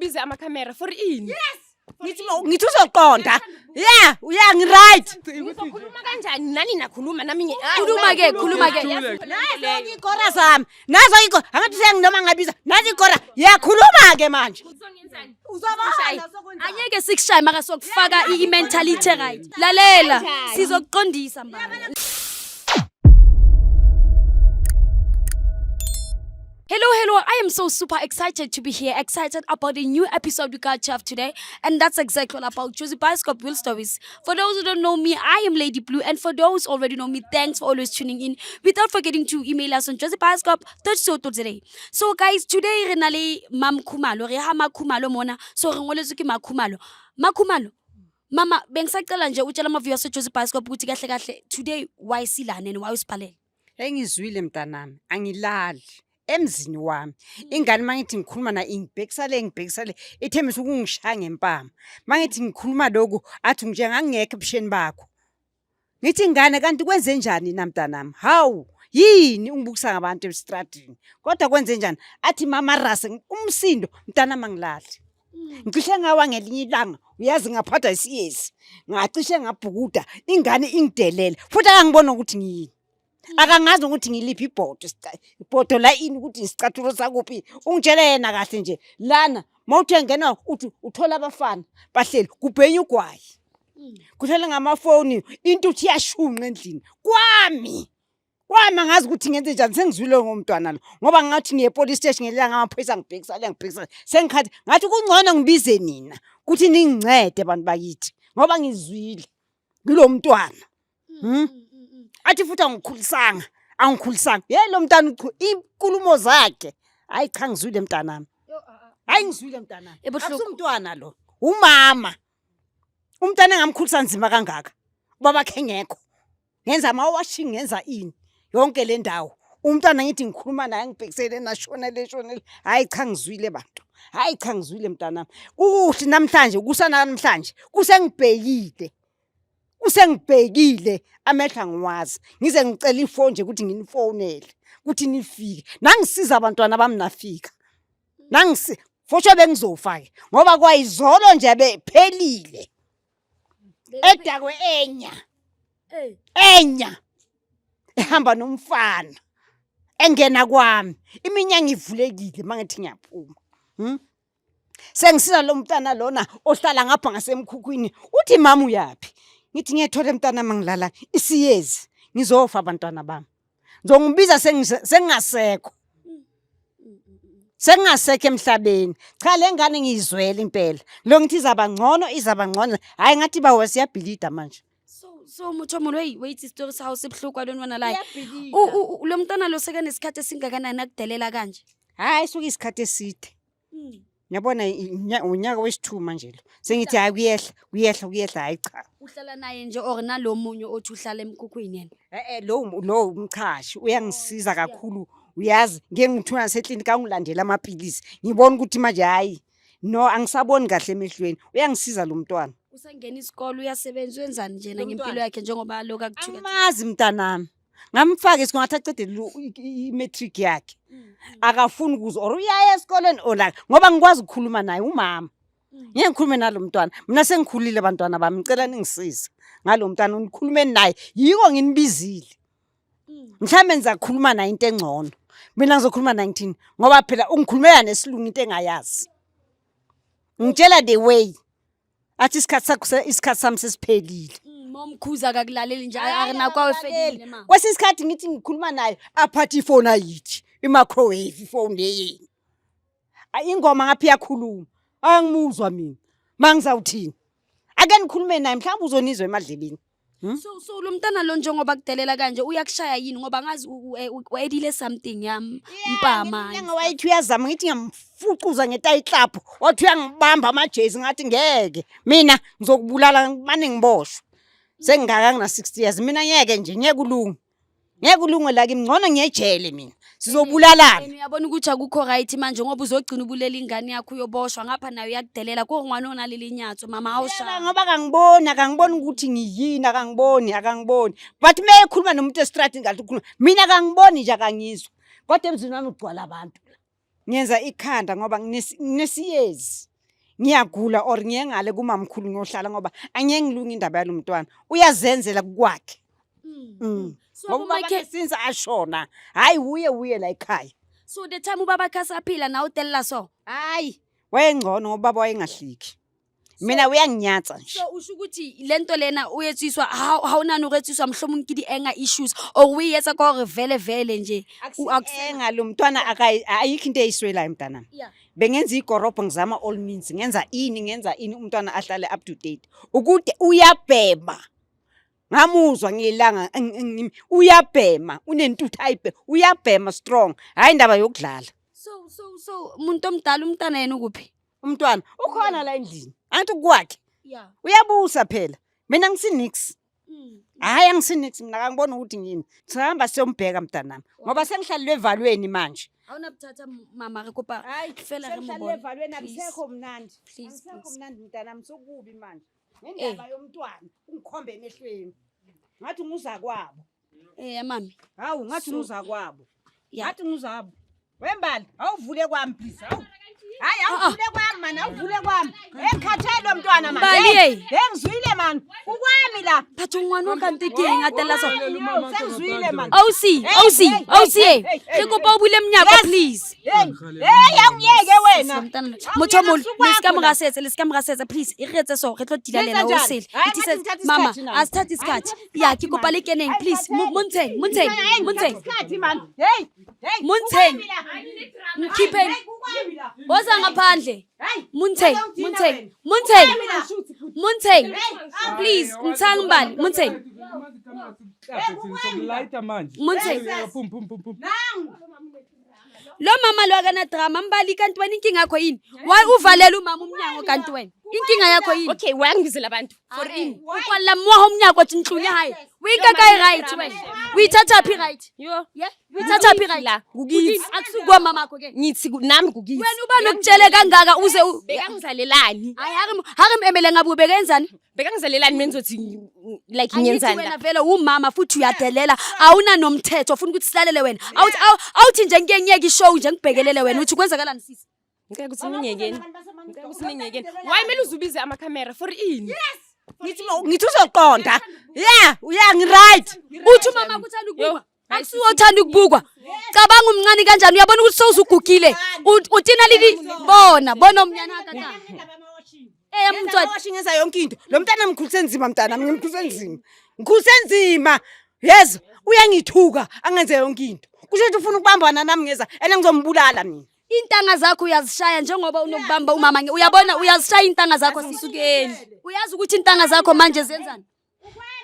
Ubize amakhamera for ini? Ngithi uzoqonda. Yeah, yeah, ngi-right. Ngizokhuluma kanjani nani nakhuluma nami ngi Khuluma ke, khuluma ke. Nazo ikora zami. Nazo ikora. Angathi senginoma ngabiza. Nazo ikora. Yakhuluma ke manje. Uzongenzani? Uzobona. Angeke sikushaye maka sokufaka i-mentality right. Lalela, sizokuqondisa mbala. Hello, hello. I am so super excited to be here, excited about the new episode we got to have today. And that's exactly all about Josie Bioscope Real Stories. For those who don't know me, I am Lady Blue. And for those already know me, thanks for always tuning in. Without forgetting to email us on josiebioscope.co.za. So, guys, today re na le Mam Khumalo, re ha Makhumalo mona. So, re ngoletswe ke Makhumalo. Makhumalo, Mama, bengisacela nje utshela ama-viewers eJosie Bioscope ukuthi kahle kahle today why silana and why usibhalele. Engizwile mntanami, angilali emzini wami. Ingane mangithi ngikhuluma naye ingibhekisa le ngibhekisa le, ithembisa ukungishaya ngempama. Mangithi ngikhuluma lokhu athi nje ngangingekho ebusheni bakho. Ngithi ingane kanti kwenze njani na mntanami? Hawu, yini ungibukisa ngabantu estradini? Kodwa kwenze njani? Athi mama Rase umsindo mntanami angilali. Ngicishe ngawa ngelinye ilanga, uyazi ngaphathwa isiyezi. Ngacishe ngabhukuda, ingane ingidelele. Futhi akangibona ukuthi ngiyini. Akangazi ukuthi ngiliphi ibhodo, ibhodo la ini ukuthi isicathulo sakuphi. Ungitshele yena kahle nje lana mawuthi engena uthi uthola abafana bahleli kubhenya ugwayi. Kuhlele ngamafoni intuthu iyashunqa endlini. Kwami. Kwami angazi ukuthi ngenze njani sengizwile ngomntwana lo ngoba ngathi ngiye police station ngelanga amaphoyisa ngibhekisa le ngibhekisa sengikhathi ngathi kungcono ngibize nina ukuthi ningincede bantu bakithi ngoba ngizwile kulo mntwana. Athi futhi angikhulisanga, angikhulisanga. Hey lo mntana inkulumo zakhe. Hayi cha ngizwile mntanami. Hayi ngizwile mntanami. Ebuhlungu. Akusumntwana lo. Umama. Umntana engamkhulisa nzima kangaka. Ubaba khe ngekho. Ngenza ama-washing ngenza ini. Yonke le ndawo. Umntwana ngithi ngikhuluma naye ngibhekisele nashona le shona le. Hayi cha ngizwile bantu. Hayi cha ngizwile mntanami. Kukuhle namhlanje kusana namhlanje kusengibhekile. Usengibhekile amehlo angiwazi. Ngize ngicela ifoni nje ukuthi nginifonele ukuthi nifike. Nangisiza abantwana bami nafika. Nangisi fosho bengizofa ke ngoba kwayizolo nje bephelile. Edakwe enya. Enya. Ehamba nomfana. Engena kwami. Iminyango ivulekile mangithi ngiyaphuma. Sengisiza lo mntana lona ohlala ngapha ngasemkhukhwini uthi mama uyaphi? Ngithi ngiyethola mntana mangilala isiyezi ngizofa abantwana bami. Ngizongibiza sengingasekho. Sengingasekho emhlabeni. Cha le ngane ngiyizwele impela. Lo ngithi izaba ngcono izaba ngcono. Hayi ngathi bawo siyabhilida manje. So motho o hey wait isitori sa gago se bohloko, I don't wanna lie. Iyabhilida. Lo mntana lo sekanesikhathi esingakanani akudelela kanje? Hayi suke isikhathi eside. Ngiyabona unyaka wesithu manje lo. Sengithi hayi kuyehla, kuyehla, kuyehla hayi cha. Uhlala naye nje or nalo munye othi uhlala emkhukhwini yena? Eh lo umchashi uyangisiza kakhulu. Uyazi ngeke ngithunya naseklinikhi angilandela amapilisi. Ngibona ukuthi manje hayi no angisaboni kahle emehlweni. Uyangisiza lo mntwana. Usangena isikole uyasebenza wenzani nje Lo ngempilo mntwana? yakhe njengoba lokhu akuthuka? Angimazi mntanami. Ngamfaka isikole ngathi acede i-matric yakhe. Akafuni ukuza or uyaya esikoleni or la ngoba ngikwazi ukukhuluma naye umama. Ngeke ngikhulume nalo mntwana. Mina sengikhulile bantwana bami ngicela ningisize ngalo mntwana nikhulume naye. Yiko nginibizile. Mhlawumbe nizakhuluma naye into engcono. Mina ngizokhuluma naye ngithini ngoba phela ungikhulumela nesilungu into engayazi. Ngitshela the way. Athi isikhathi sakho isikhathi sami sesiphelile. Momkhuza akakulaleli nje arinakwawe fedile ma. Kwesinye isikhathi ngithi ngikhuluma naye aphathe ifoni ayithi i-microwave ifoni leyeni. Ingoma ngapha iyakhuluma. Angimuzwa mina. Mangizawuthini? Ake nikhulume naye mhlawumbe uzonizwa emadlebeni. So lo mntana lo njengoba kudelela kanje uyakushaya yini ngoba ngazi u-edile something yam mpama. Ngeke wayithi uyazama ngithi ngiyamfucuza ngetayiklaphu wathi uyangibamba amajezi ngathi ngeke mina ngizokubulala mane ngiboshwe. Sengingaka ngina 60 years mina ngeke nje ngeke ulunge. Ngeke ulunge la kimi ngcono ngiyejele mina. Sizobulalana. Wena uyabona ukuthi akukho right manje ngoba uzogcina ubulela ingane yakho uyoboshwa ngapha nayo uyakudelela kongwana onaleli nyatso mama awushaya. Ngoba akangiboni akangiboni ukuthi ngiyini akangiboni akangiboni. But uma ekhuluma nomuntu estradini ngathi ukhuluma mina akangiboni nje akangizwa. Kodwa emzini wami kugcwala abantu. Ngenza ikhanda ngoba nginesiyezi. Ngiyagula or ngiye ngale kumamkhulu ngiyohlala ngoba angeke ngilunge indaba yalo mntwana. Uyazenzela kukwakhe. So Ngoba ubaba abomakhe- since ashona, hayi uye uye la ekhaya. So the time ubaba khasaphila nawe utelela so. Hayi, wayengcono ngoba ubaba wayengahliki. Mina uyanginyatsa nje. So usho ukuthi lento lena o etsiswa ha o nahane hore etsiswa mohlomong ke di-anger issues or o e etsa ka hore vele vele nje Akusenga lo mntwana ayikho into eyiswelayo mntanami. Bengenza igorobho ngizama all means, ngenza ini, ngenza ini umntwana ahlale up to date. Ukude uyabhema. Ngamuzwa ngelanga uyabhema, unentuthu ayibhe, uyabhema strong. Hayi indaba yokudlala. So umuntu omdala umntana yena ukuphi? Umntwana ukhona la endlini. Angithi kwakhe. Uyabusa phela. Mina ngisinix. Hayi angisinix mina akangiboni ukuthi ngini. Sihamba siyombheka mntanami ngoba sengihlalelwe evalweni manje. Awunabuthatha mama re kopa Hayi fela re mo sengihlalelwe bone. evalweni Please. akusekho mnandi. Please, Akusekho please. mnandi mntanami sokubi manje. Ngendaba yomntwana ungikhombe emehlweni. Ngathi nguza kwabo. Eh mami. Hawu ngathi So- nguza kwabo. Yeah. Ngathi nguzabo. Wembali, awuvule kwami please. Hawu. Hayi Ah, ah. awuvule kwami man, awuvule kwami. Engikhathele mntwana man. Mbali, Hey, hey. hey ngizwile man. Kukwami la. Batho ngwana o kante ke eng a tella so? Sengizwile man. Ausi, Hey, ausi, hey, ausi. hey, hey, hey, Re kopa o bule mnyako Yes. please. Hey, hey awungiyeke wena. Motho o moholo, le ska mo Awungiyeke rasetsa, le ska mo rasetsa please. E re etse so, re tlo tila lena Lenza o njani? sele. Hayi, It is ngathi ngithatha mama, isikhathi nami. a sithathe isikhathi. Ya, ke kopa le keneng Hayi, please. ngithathele. Montsheng, montsheng, Hayi, ngithatha montsheng. isikhathi man. Hey, hey. Montsheng. kukwami la. Mkhipheni. Hey, kukwami la. Woza ngaphandle. Hey. Montsheng, Wena ungithina montsheng, wena. montsheng. Kukwami la, shoot. Montsheng. Hey, Please, ntshang Mbali, montsheng. Sokulayita manje. Montsheng. Phum phum phum phum. Nangu. Lo mama lo akana drama Mbali kanti wena inkinga yakho yini? Why uvalela umama umnyango kanti wena? Inkinga yakho yini? Okay, wangibizela abantu for ini? O kwalla mmoho umnyako tje ntlong ya hae. O inka kae right wena? O ithatha phi right? Yo. Yeah? O ithatha phi right? La, kukithi. Akusukuwa mamakho ke. Ngithi nami kukithi. Wena ubani ukutshele kangaka uze Bekangizalelani? Hayi ha re mo emele ngabe ubekenzani? Bekangizalelani mina ngizothi like Angithi ngiyenzani wena la? vele umama futhi uyadelela awuna nomthetho ufuna ukuthi silalele wena awuthi awuthi nje ngike ngiyeke ishow nje ngibhekelele wena uthi kwenzakalani sisi Ngicela ukuthi ningiyekeni. Ngicela ukuthi ningiyekeni. Why kumele uzubize amakhamera for ini? Ngithi ngithi uzoqonda. Yeah, uya ngi-right. Uthi umama uthanda ukubukwa. Akusuwe othanda ukubukwa. Cabanga umncane kanjani uyabona ukuthi sewuzugugile. Utina lili bona bona umnyana kaka. Eh mntwana Washing ngenza yonke into. Lo mntana ngikhulise nzima mntana, ngimkhulise nzima. Ngikhulise nzima. Yes, uyangithuka angenze yonke into. Kusho ukuthi ufuna ukubambana nami ngeza ene ngizombulala mina. Intanga zakho uyazishaya njengoba unokubamba umama uyabona uyazishaya intanga zakho sisukeli. Uyazi ukuthi intanga zakho manje zenzani?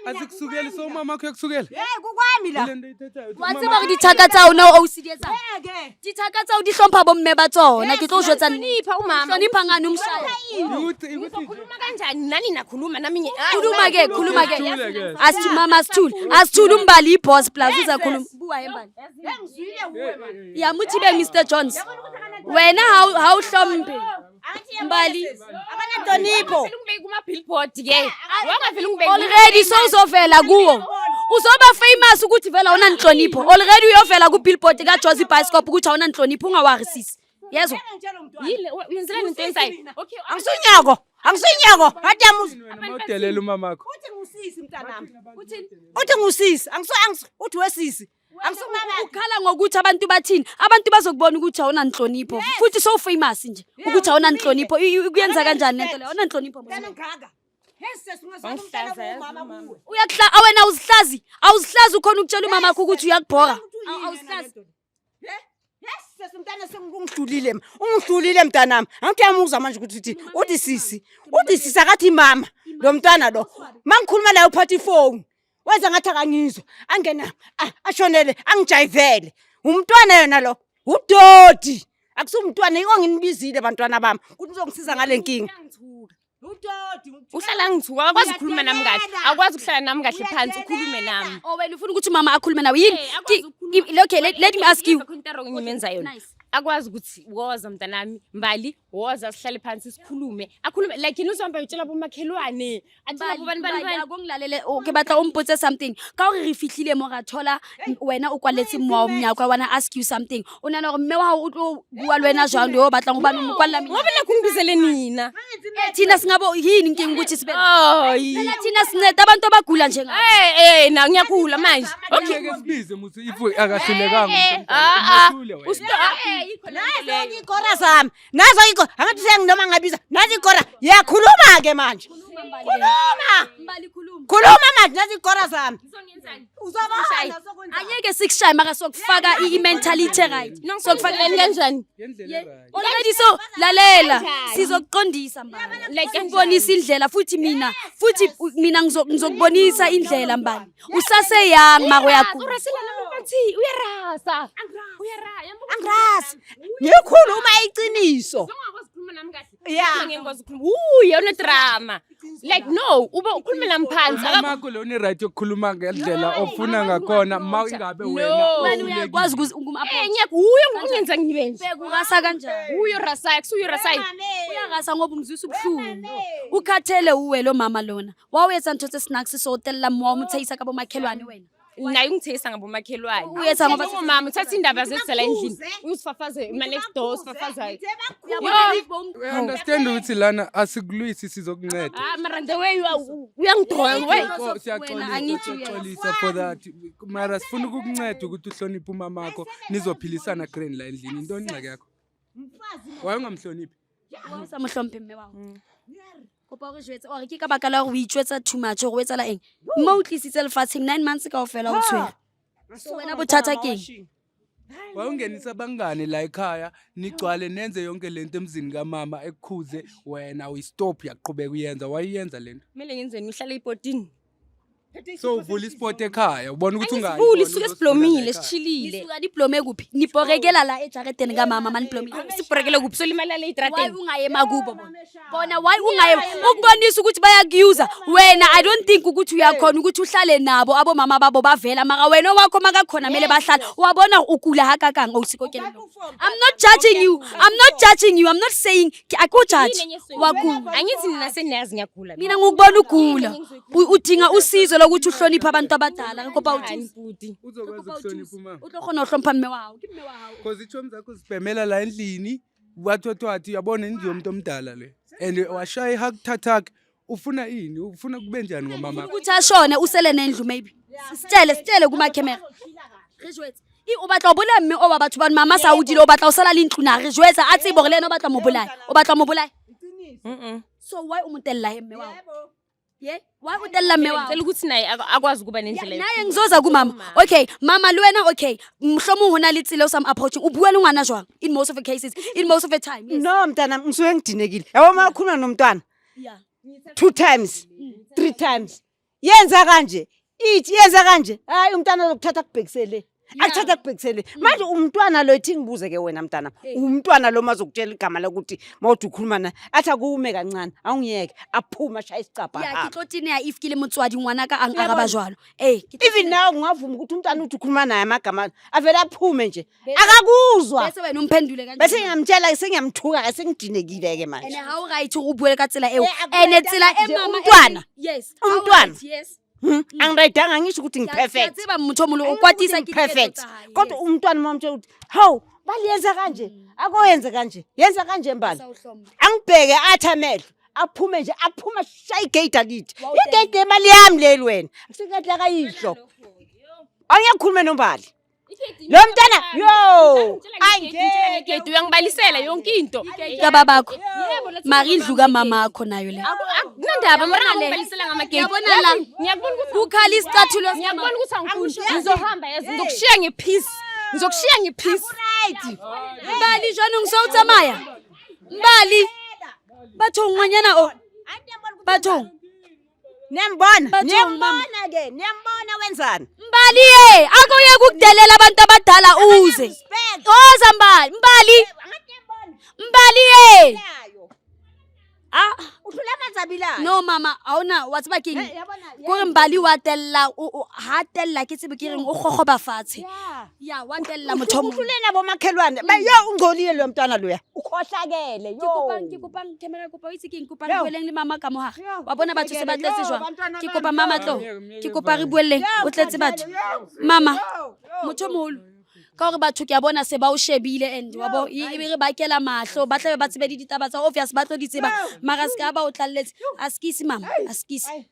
Azikusukeli so umama wakho uyakusukela. Hey, kukwami la. Kule nto oyithethayo, uthi Wa umama tseba hore dithaka tsa hona o o di etsang? Ngeke. Dithaka tsa hao di hlompha bomme ba tsona ke tlo o jwetsa nnete. Hlonipha umama. Hlonipha ngani umshaya? Ikuthi ikuthi Uzokhuluma kanjani? Nani nakhuluma nami ngi Khuluma ke, khuluma ke. Sithule ke. Asithi mama asithule. Asithule uMbali iboss plus uzakhuluma. Bua embali. Ngizwile uwe man. Ya mothibe Mr Jones. Wena ha o hlomphe. Mbali. Akananhlonipho. Wangavele ungibeke kuma billboard ke. Wangavele ungibeke. Already sowuzovela kuwo. Uzoba famous ukuthi vele awunanhlonipho. Already uyovela ku billboard ka Jozi Bioscope ukuthi awunanhlonipho ungawari sisi. Yezwa? Yini uyenzelani into enzayo? Okay, Angisunyako. Angisunyako. Hathi yamuza. wena mawudelela umama wakho. Uthi ngusisi mntanami. Uthi ngusisi. Angisu angisu uthi wesisi. Angisumama. Ukhala ngokuthi abantu bathini? Abantu bazokubona ukuthi awunanhlonipho. Futhi so famous nje ukuthi awunanhlonipho. Kuyenza kanjani lento leyo? Awunanhlonipho. Mntana ngaka. Hese singazwana umntana Wangihlaza, yazi umama umama. kuwe. Uyakuhla awena awuzihlazi. Awuzihlazi ukhona ukutshela umama wakho ukuthi uyakubhora. Awuzihlazi. Yes, sesi mntana sengihlulile. Ungihlulile mntanami. Angithi uyamuzwa manje ukuthi uthi uthi sisi. Uthi sisi akathi mama. Lo mntwana lo. Mangikhuluma naye uphatha ifoni. Wenza ngathi akangizwa. Angena ashonele angijayivele. Umntwana yena lo. Udodi. Akusumntwana yiko nginibizile bantwana bami. Ukuthi nizongisiza ngale nkinga. Udodi. Uhlala ngithuka akwazi ukukhuluma nami kahle. Akwazi ukuhlala nami kahle phansi ukhulume nami. Oh wena ufuna ukuthi umama akhulume nawe yini? Eh, akwazi ukukhuluma. Okay, let me ask you. Into wrong ngimenza yona. Nice. Akwazi ukuthi woza mntanami Mbali Woza sihlale phansi sikhulume. Akhulume like yena uzohamba uyotshela bomakhelwane. Atshela bobani bani bani. Akongilalele, ke batla o mpotse something ka gore re fitlhile mo ra thola wena o kwaletse mowa o monyako. I wanna ask you something. O nahana gore mme wa gago o tlo bua le wena jang le yo o batlang gobane o mo kwalela Ngoba nakhu ngibizele nina. Eh, thina singabo yini inkinga ukuthi sibe Hayi. phela thina sinceda abantu abagula njengabo. Eh eh, na ngiyagula manje. Okay. Ngeke sibize musi if akahlulekanga umuntu Ah omdala, ah. umehlule wena. Usto eh yikho Nazo leyo. ikora zami, nazo ikora. Angathi senginoma ngabiza, nazo ikora. Yakhuluma ke manje. Khuluma. Mbali, khuluma. Khuluma manje, nazo ikora zami. Ngizongenzani? Uzobona sokwenzani. Angeke sikushaye mara sokufaka i-mentality right. Sokufaka kanjani? Ngendlela e-right. Already so lalela, Kanjani? sizokuqondisa Mbali. Like Sikubonisa indlela futhi mina, futhi mina ngizokubonisa indlela Mbali. Usase young mara uyagula. Urasela nami bathi uyarasa. Uyarasa. Angirasi. Ngikhuluma iqiniso. Ungakwazi ukukhuluma nami kahle. Yeah. Ngeke ukukhuluma. Uye une drama. Like no, ube ukhulume nami phansi. Umamakho lo une-right yokukhuluma ngendlela ofuna ngakhona ma ingabe No. wena Wena uyakwazi Eh ukum-approach. ngiyakho uye ungenza ngibe nje. Bheka urasa kanjani. Uye urasayo, kusuye urasayo. Uyarasa ngoba umzwisa ubuhlungu. Ukhathele uwe lo mama lona. Wawetsa ntho tse snacks so tella mowa o mo tshehisa ka bomakhelwane wena. Naye ungitheyisa ngabomakhelwane. Uyetha ngoba Umama uthatha indaba zezela endlini. Usifafaze ma next door usifafaza. We understand ukuthi lana asikulwisi, sizokunceda. Ah mara the way you are uyangidroya we. Wena, angithi uyena. Siyaxolisa for that, mara sifuna ukukunceda ukuthi uhloniphe umamakho, nizophilisana grand la endlini. Intoni ingxaki yakho? Waye ungamhloniphi? Wa o sa mo hlomphe mme wa hao. Kopa o re jwetse ore ke ka baka la hore o itjwetsa too much hore o etsala eng. Mme o tlisitse lefatsheng 9 months kaofela o tshwere. So wena bothata keng? Wawungenisa abangani la ekhaya, nigcwale nenze yonke lento emzini kamama, ekukhuze wena uyistop, uyaqhubeka uyenza. Wayiyenza lento. Kumele ngenzeni, ngihlale ipotini? So uvula isport ekhaya, ubona ukuthi ungayi Angisivuli, khona, sisuke uzosivula la siblomile, ekhaya. sishilile. Nisuka niblome kuphi? Nibhorekela la ejareteni kamama maniblomile. Sibrekele kuphi? Solimala le Why etrateni. ungayema kubo bona? Bona why ungayema? Ukubonisa ukuthi bayakuyuza. Wena I don't think ukuthi uyakhona ukuthi uhlale nabo abomama babo bavela mara wena owakho makakhona kumele bahlale. Wabona ukula hakakang awusikokela. I'm not judging you. I'm not judging you. I'm not saying aku judge. Wagula. Angithi nina seniyazi ngiyagula. Mina ngikubona ugula. Udinga usizo lokuthi uhloniphe abantu abadala. Kopa Njani, uthi bhuti? Uzokwazi ukuhlonipha umama? o tlo kgona ho hlompha mme wa hao. Ke mme wa hao. Cause itshomi zakho zibhemela la endlini, wathwathwathi uyabona indlu yomuntu omdala le, and washaya ihakuthathak. Ufuna ini? Ufuna kube njani ngomama? Ukuthi ashone usele nendlu maybe. Sitshele kuma camera. Re jwetse. E o batla ho bolaya mme o wa batho bane mama sa hodile, o batla ho sala le ntlo na? Re jwetsa a tsebe hore le yena o batla mo bolaya. O batla mo bolaya. So why o mo tella he mme wa hao? Ye? Why o tella mme wa hao? Ngicela ukuthi naye akwazi ukuba nendlela. Naye ngizoza kumama. Okay, mama le wena, okay. Mohlomong hona le tsela o sa mo approaching. O bua le ngwana jwang? In most of the cases, in most of the time. Yes. No mntana, ngisuke ngidinekile. Yabo uma ukhuluma nomntwana two times, three times. Yenza kanje. Ithi yenza kanje. Hayi, umntana uzokuthatha kubhekisele. Akuthatha kubhekisele. Manje umntwana lo, ithi ngibuze ke wena mntana. Umntwana lo mazokutshela igama lokuthi mawuthi ukhuluma naye athi akume kancane, awungiyeke, aphuma ashaya isicabha. Ya, ke tlo teneya if ke le motswadi ngwana ka a nkaraba jwalo. Eh, ke tlo Even now ungavuma ukuthi umntwana uthi ukhuluma naye amagama avele aphume nje. Akakuzwa. Bese wena umphendule kanjani? Bese ngiyamtshela, sengiyamthuka ke, sengidinekile ke manje. Ene ha o right hore o bue ka tsela eo. Eh, akula Ene tsela e nje, mama umntwana. Yes. Ha o Umntwana. right, yes. Angirayidanga ngisho ukuthi Ke a ngi-perfect. tseba motho o mong o kwatisa ke diketso Perfect. tsa hae, Kodwa yes. umntwana uma umtshela ukuthi hawu baliyenza kanje, akoyenze kanje, yenza kanje mbali. Sa o hlomphe. Angibheke athi amehlo aphume nje, aphuma shaya igate alithi. Wawutela. Igate lemali yami leli wena. Akusigate lakayihlo. Angiyakhuluma nombali. Lo mntwana yo. Angeke uyangibalisela yonke into. Ka babakho. Mara indlu kamama akho nayo le. Akunandaba mara ngibalisela ngamagate. Yabona la. Ngiyakubona ukuthi Kukhala isicathulo. Ngiyakubona ukuthi angifuni. Ngizohamba yazi, ngizokushiya ngepeace. Ngizokushiya ngepeace. Right. Mbali jwanong so o tsamaya. Mbali. Bathong ngwanyana o. Bathong. Niyambona? Bathong, mama. Niyambona ke? Niyambona wenzani? Mbali ye, akoye kukudelela abantu abadala uze. Respect. Oza Mbali, Mbali. Angathi niyambona. Mbali ye. Nayo. Ah, Uhlula amanzi. Angikabilali. No mama, ha ona wa tseba keng? Eh, yabona, Kore Mbali wa tella, ha tella ke tsebe ke reng o gogoba fatshe. Ya wa tella motho o mong. Uhlulena bomakhelwane. Ba yo ungcolile lo mntwana loya. Ukhohlakele Ke yo. kopang ke kopang camera kopa o itse keng kopa re Yo. bueleng le mama ka mogare. Yo, Wa bona batho se ba tletse yo, jwang? bantwana Ke bami, kopa mama yo. tlo. Myeke, Ke myeke, kopa re bye. bueleng Yo, o tletse batho. yo, Mama, yo, yo. motho o moholo ka gore batho ke a bona se ba o shebile and wa bo e be re bakela mahlo ba tlabe ba tsebe le ditaba tsa obvious ba tlo di tseba mara se ka ba o tlalletse askisi mama askisi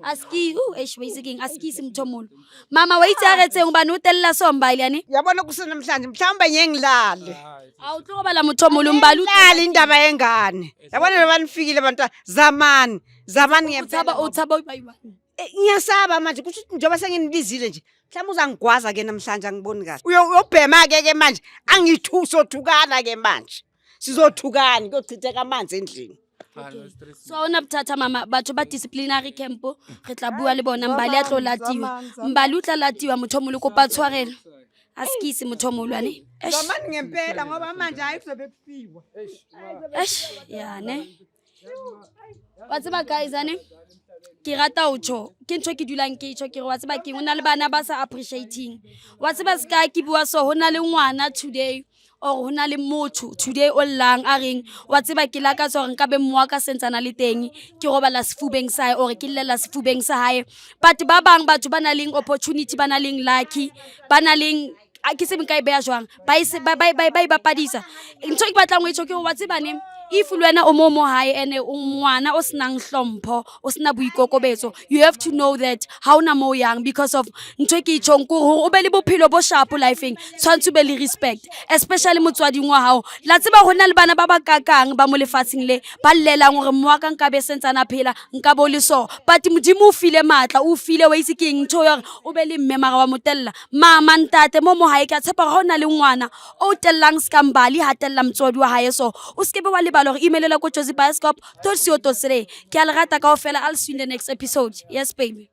aski eish wa itse keng askisi motho o moholo mama wa itse a retseng hobane o tella so Mbali ane Yabona kusenamhlanje mhlawumbe ngeke ngilale. a o tlo robala motho o moholo Mbali o tlo- Lali indaba yengane. Yabona noma nifikile bantwana zamani. Zamani o tshaba ngempela. o tshaba o ba iwa. Eh, Ngiyasaba manje kusho ukuthi njengoba senginibizile nje. Mhlawumbe uzangigwaza ke namhlanje angiboni kahle. Uyobhema ke ke manje angithusothukana ke manje. Sizothukana kuyochitheka amanzi endlini. So ha ona bothata mama batho ba disciplinary camp re tla bua le bona Mbali a tlo latiwa Mbali o tla latiwa motho o moholo kopa tshwarelo askisi motho o moholo ane Eish. Zamani ngempela ngoba manje hayi kuzobe kufiwa. Eish, ya ne wa tseba guys ane ke rata ho tjho ke ntho e ke dulang ke tjho ke re wa tseba keng o na le bana ba sa appreciating wa tseba se ka ke bua so ho na le ngwana today or ho na le motho today o llang a reng wa tseba ke lakatsa hore nka be mme wa ka sentsana le teng ke robala sefubeng sa hae or ke llela sefubeng sa hae but ba bang batho ba nang leng opportunity ba nang leng lucky ba nang leng a ke tsebe nka e beha jwang ba e se- ba ba ba ba e bapadisa ntho e ke batlang ho e tjho ke hore wa tseba ne if le wena o mo mo hae ene o ngwana o senang hlompho o sena boikokobetso you have to know that ha ona mo o yang because of ntho e ke e tjhong ke hore o be le bophelo bo sharp lifeng tshwanetse o be le respect especially motswading wa hao la tseba ho na le bana ba ba kakang ba mo lefatsheng le ba llelang hore mme wa ka nka be sentsana phela nka bo le so but modimo o file matla o file wa itse ke eng ntho ya hore o be le mme mara wa mo tella mama ntate mo mo hae ke a tshepa hore ha o na le ngwana o tellang ska Mbali ha tella motswadi wa hae so o se ke be wa lebala hore email-ela ko Jozi Bioscope dot co dot za ke a le rata kaofela. I'll see you in the next episode. Yes baby.